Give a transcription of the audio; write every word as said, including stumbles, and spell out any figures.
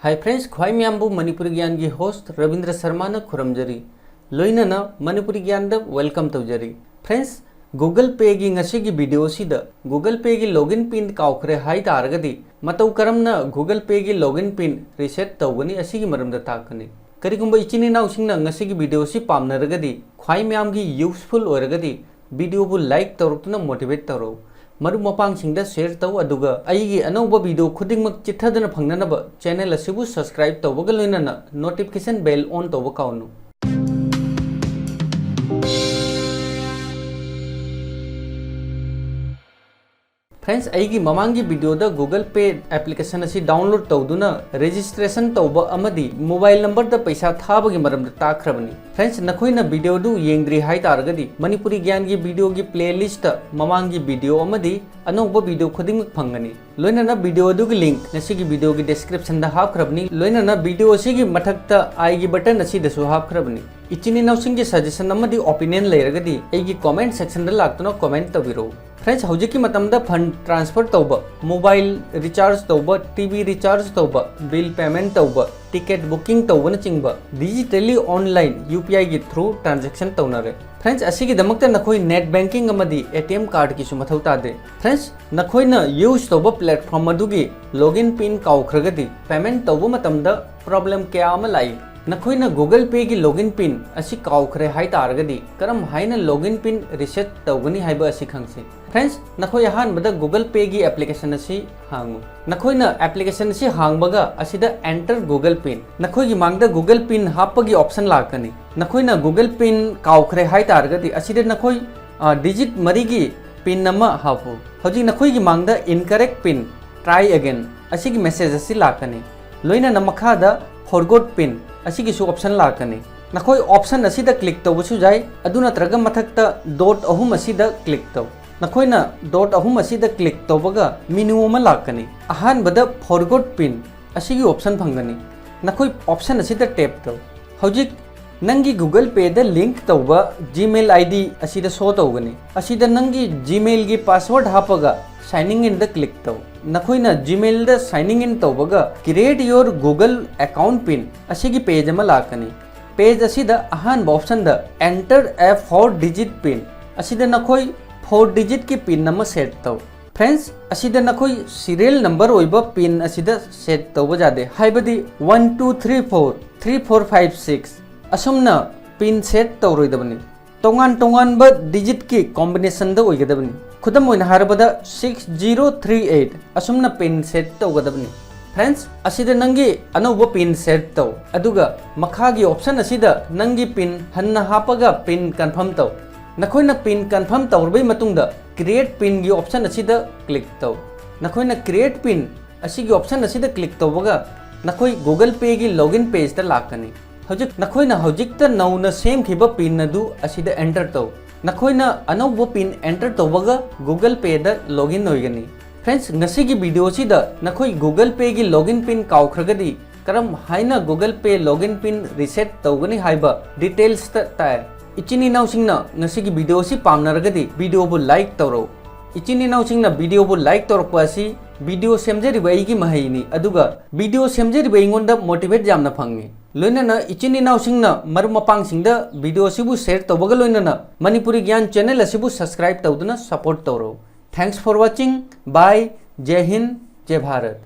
Hi friends, ꯈ꯭ꯋꯥꯏ ꯃꯌꯥꯝꯕꯨ Manipuri ꯒ꯭ꯌꯥꯟꯒꯤ host Rabindra ꯁꯔꯃꯥꯅ ꯈꯨꯔꯨꯝꯖꯔꯤ꯫ ꯂꯣꯏꯅꯅ ꯃꯅꯤꯄꯨꯔꯤ ꯒ꯭ꯌꯥꯟꯗ welcome ꯇꯧꯖꯔꯤ꯫ Friends, Google Payꯒꯤ ꯉꯁꯤꯒꯤ video ꯑꯁꯤꯗ Google Payꯒꯤ login pin ꯀꯥꯎꯈ꯭ꯔꯦ ꯍꯥꯏ ꯇꯥꯔꯒꯗꯤ, ꯃꯇꯧ ꯀꯔꯝꯅ Google Payꯒꯤ login pin reset ꯇꯧꯒꯅꯤ, ꯑꯁꯤꯒꯤ ꯃꯔꯝꯗ ꯇꯥꯛꯀꯅꯤ꯫ ꯀꯔꯤꯒꯨꯝꯕ ꯏꯆꯤꯟ ꯏꯅꯥꯎꯁꯤꯡꯅ ꯉꯁꯤꯒꯤ video ꯑꯁꯤ ꯄꯥꯝꯅꯔꯒꯗꯤ, ꯈ꯭ꯋꯥꯏ ꯃꯌꯥꯝꯒꯤ useful ꯑꯣꯏꯔꯒꯗꯤ, video ꯕꯨ like ꯇꯧꯔꯛꯇꯨꯅ motivate ꯇꯧꯔꯛꯎ꯫ ꯃꯔꯨꯞ ꯃꯄꯥꯡꯁꯤꯡꯗ share ꯇꯧ, ꯑꯗꯨꯒ ꯑꯩꯒꯤ ꯑꯅꯧꯕ video ꯈꯨꯗꯤꯡꯃꯛ ꯆꯤꯠꯊꯗꯅ ꯐꯪꯅꯅꯕ channel ꯑꯁꯤꯕꯨ subscribe ꯇꯧꯕꯒ ꯂꯣꯏꯅꯅ notification bell on ꯇꯧꯕ ꯀꯥꯎꯅꯨ꯫ Friends, ꯑꯩꯒꯤ ꯃꯃꯥꯡꯒꯤ video ꯗ Google Pay application ꯑꯁꯤ download ꯇꯧꯗꯨꯅ registration ꯇꯧꯕ ꯑꯃꯗꯤ mobile number ꯗ ꯄꯩꯁꯥ ꯊꯥꯕꯒꯤ ꯃꯔꯝꯗ ꯇꯥꯛꯈ꯭ꯔꯕꯅꯤ꯫ Friends, ꯅꯈꯣꯏꯅ video ꯑꯗꯨ ꯌꯦꯡꯗ꯭ꯔꯤ ꯍꯥꯏ ꯇꯥꯔꯒꯗꯤ, ꯃꯅꯤꯄꯨꯔꯤ ꯒ꯭ꯌꯥꯟꯒꯤ video ꯒꯤ playlist ꯇ ꯃꯃꯥꯡꯒꯤ video ꯑꯃꯗꯤ ꯑꯅꯧꯕ video ꯈꯨꯗꯤꯡꯃꯛ ꯐꯪꯒꯅꯤ꯫ ꯂꯣꯏꯅꯅ video ꯑꯗꯨꯒꯤ link ꯉꯁꯤꯒꯤ video ꯒꯤ description ꯗ ꯍꯥꯞꯈ꯭ꯔꯕꯅꯤ꯫ ꯂꯣꯏꯅꯅ video ꯑꯁꯤꯒꯤ ꯃꯊꯛꯇ I ꯒꯤ button ꯑꯁꯤꯗꯁꯨ ꯍꯥꯞꯈ꯭ꯔꯕꯅꯤ꯫ ꯏꯆꯤꯟ ꯏꯅꯥꯎꯁꯤꯡꯒꯤ suggestion ꯑꯃꯗꯤ opinion ꯂꯩꯔꯒꯗꯤ ꯑꯩꯒꯤ comment section ꯗ ꯂꯥꯛꯇꯨꯅ comment ꯇꯧꯕꯤꯔꯛꯎ꯫ Friends, ꯍꯧꯖꯤꯛꯀꯤ ꯃꯇꯝꯗ fund transfer ꯇꯧꯕ, mobile recharge ꯇꯧꯕ, T V recharge ꯇꯧꯕ, bill payment ꯇꯧꯕ, ticket booking ꯇꯧꯕꯅꯆꯤꯡꯕ digitally online U P I ꯒꯤ through transaction ꯇꯧꯅꯔꯦ꯫ Friends, ꯑꯁꯤꯒꯤꯗꯃꯛꯇ ꯅꯈꯣꯏ net banking ꯑꯃꯗꯤ A T M card ꯀꯤꯁꯨ ꯃꯊꯧ ꯇꯥꯗꯦ꯫ Friends, ꯅꯈꯣꯏꯅ use ꯇꯧꯕ platform ꯑꯗꯨꯒꯤ login pin ꯀꯥꯎꯈ꯭ꯔꯒꯗꯤ, payment ꯇꯧꯕ ꯃꯇꯝꯗ problem ꯀꯌꯥ ꯑꯃ ꯂꯥꯛꯏ꯫ ꯅꯈꯣꯏꯅ Google Pay ꯒꯤ login pin ꯑꯁꯤ ꯀꯥꯎꯈ꯭ꯔꯦ ꯍꯥꯏ ꯇꯥꯔꯒꯗꯤ, ꯀꯔꯝ ꯍꯥꯏꯅ login pin reset ꯇꯧꯒꯅꯤ ꯍꯥꯏꯕ ꯑꯁꯤ ꯈꯪꯁꯤ꯫ Friends, ꯅꯈꯣꯏ ꯑꯍꯥꯟꯕꯗ Google Pay ꯒꯤ application ꯑꯁꯤ ꯍꯥꯡꯉꯨ꯫ ꯅꯈꯣꯏꯅ application ꯑꯁꯤ ꯍꯥꯡꯕꯒ ꯑꯁꯤꯗ Enter Google Pin, ꯅꯈꯣꯏꯒꯤ ꯃꯥꯡꯗ Google Pin ꯍꯥꯞꯄꯒꯤ option ꯂꯥꯛꯀꯅꯤ꯫ ꯅꯈꯣꯏꯅ Google Pin ꯀꯥꯎꯈ꯭ꯔꯦ ꯍꯥꯏ ꯇꯥꯔꯒꯗꯤ, ꯑꯁꯤꯗ ꯅꯈꯣꯏ, ꯑ, digit ꯃꯔꯤꯒꯤ pin ꯑꯃ ꯍꯥꯞꯄꯨ꯫ ꯍꯧꯖꯤꯛ ꯅꯈꯣꯏꯒꯤ ꯃꯥꯡꯗ Incorrect pin, try again ꯑꯁꯤꯒꯤ message ꯑꯁꯤ ꯂꯥꯛꯀꯅꯤ꯫ ꯂꯣꯏꯅꯅ ꯃꯈꯥꯗ Forgot pin ꯑꯁꯤꯒꯤꯁꯨ option ꯂꯥꯛꯀꯅꯤ꯫ ꯅꯈꯣꯏ option ꯑꯁꯤꯗ click ꯇꯧꯕꯁꯨ ꯌꯥꯏ, ꯑꯗꯨ ꯅꯠꯇ꯭ꯔꯒ ꯃꯊꯛꯇ dot ꯑꯍꯨꯝ ꯑꯁꯤꯗ click ꯇꯧ꯫ ꯅꯈꯣꯏꯅ dot ꯑꯍꯨꯝ ꯑꯁꯤꯗ click ꯇꯧꯕꯒ menu ꯑꯃ ꯂꯥꯛꯀꯅꯤ꯫ ꯑꯍꯥꯟꯕꯗ Forgot pin ꯑꯁꯤꯒꯤ option ꯐꯪꯒꯅꯤ꯫ ꯅꯈꯣꯏ option ꯑꯁꯤꯗ tap ꯇꯧ꯫ ꯍꯧꯖꯤꯛ ꯅꯪꯒꯤ Google Pay ꯗ link ꯇꯧꯕ Gmail I D ꯑꯁꯤꯗ show ꯇꯧꯒꯅꯤ꯫ ꯑꯁꯤꯗ ꯅꯪꯒꯤ Gmail ꯒꯤ password ꯍꯥꯞꯄꯒ Signing inꯗ click ꯇꯧ꯫ ꯅꯈꯣꯏꯅ Gmailꯗ signing in ꯇꯧꯕꯒ Create your Google account pin ꯑꯁꯤꯒꯤ page ꯑꯃ ꯂꯥꯛꯀꯅꯤ꯫ Page ꯑꯁꯤꯗ ꯑꯍꯥꯟꯕ optionꯗ Enter a four digit pin ꯑꯁꯤꯗ ꯅꯈꯣꯏ four digitꯀꯤ pin ꯑꯃ set ꯇꯧ꯫ Friends, ꯑꯁꯤꯗ ꯅꯈꯣꯏ serial number ꯑꯣꯏꯕ pin ꯑꯁꯤꯗ set ꯇꯧꯕ ꯌꯥꯗꯦ, ꯍꯥꯏꯕꯗꯤ one two three four three four five six ꯑꯁꯨꯝꯅ pin set ꯇꯧꯔꯣꯏꯗꯕꯅꯤ꯫ ꯇꯣꯉꯥꯟ ꯇꯣꯉꯥꯟꯕ digitꯀꯤ combinationꯗ ꯑꯣꯏꯒꯗꯕꯅꯤ꯫ ꯈꯨꯗꯝ ꯑꯣꯏꯅ ꯍꯥꯏꯔꯕꯗ six zero three eight ꯑꯁꯨꯝꯅ pin set ꯇꯧꯒꯗꯕꯅꯤ꯫ Friends, ꯑꯁꯤꯗ ꯅꯪꯒꯤ ꯑꯅꯧꯕ pin set ꯇꯧ, ꯑꯗꯨꯒ ꯃꯈꯥꯒꯤ option ꯑꯁꯤꯗ ꯅꯪꯒꯤ pin ꯍꯟꯅ ꯍꯥꯞꯄꯒ pin confirm ꯇꯧ꯫ ꯅꯈꯣꯏꯅ pin confirm ꯇꯧꯔꯕꯩ ꯃꯇꯨꯡꯗ Create pinꯒꯤ option ꯑꯁꯤꯗ click ꯇꯧ꯫ ꯅꯈꯣꯏꯅ Create pin ꯑꯁꯤꯒꯤ option ꯑꯁꯤꯗ click ꯇꯧꯕꯒ ꯅꯈꯣꯏ Google Payꯒꯤ login pageꯇ ꯂꯥꯛꯀꯅꯤ꯫ ꯍꯧꯖꯤꯛ ꯅꯈꯣꯏꯅ ꯍꯧꯖꯤꯛꯇ ꯅꯧꯅ ꯁꯦꯝꯈꯤꯕ pin ꯑꯗꯨ ꯑꯁꯤꯗ enter ꯇꯧ꯫ ꯅꯈꯣꯏꯅ ꯑꯅꯧꯕ pin enter ꯇꯧꯕꯒ Google Payꯗ login ꯑꯣꯏꯒꯅꯤ꯫ Friends, ꯉꯁꯤꯒꯤ video ꯑꯁꯤꯗ ꯅꯈꯣꯏ Google Payꯒꯤ login pin ꯀꯥꯎꯈ꯭ꯔꯒꯗꯤ ꯀꯔꯝ ꯍꯥꯏꯅ Google Pay login pin reset ꯇꯧꯒꯅꯤ ꯍꯥꯏꯕ detailsꯇ ꯇꯥꯏ꯫ ꯏꯆꯤꯟ ꯏꯅꯥꯎꯁꯤꯡꯅ ꯉꯁꯤꯒꯤ video ꯑꯁꯤ ꯄꯥꯝꯅꯔꯒꯗꯤ videoꯕꯨ like ꯇꯧꯔꯧ꯫ ꯏꯆꯤꯟ ꯏꯅꯥꯎꯁꯤꯡꯅ videoꯕꯨ like ꯇꯧꯔꯛꯄ ꯑꯁꯤ video ꯁꯦꯝꯖꯔꯤꯕ ꯑꯩꯒꯤ ꯃꯍꯩꯅꯤ, ꯑꯗꯨꯒ video ꯁꯦꯝꯖꯔꯤꯕ ꯑꯩꯉꯣꯟꯗ motivate ꯌꯥꯝꯅ ꯐꯪꯉꯤ꯫ ꯂꯣꯏꯅꯅ ꯏꯆꯤꯟ ꯏꯅꯥꯎꯁꯤꯡꯅ ꯃꯔꯨꯞ ꯃꯄꯥꯡꯁꯤꯡꯗ video ꯑꯁꯤꯕꯨ share ꯇꯧꯕꯒ ꯂꯣꯏꯅꯅ ꯃꯅꯤꯄꯨꯔꯤ ꯒ꯭ꯌꯥꯟ channel ꯑꯁꯤꯕꯨ subscribe ꯇꯧꯗꯨꯅ support ꯇꯧꯔꯧ꯫ Thanks for watching. Bye. ꯖꯦ ꯍꯤꯟ, ꯖꯦ ꯚꯥꯔꯠ꯫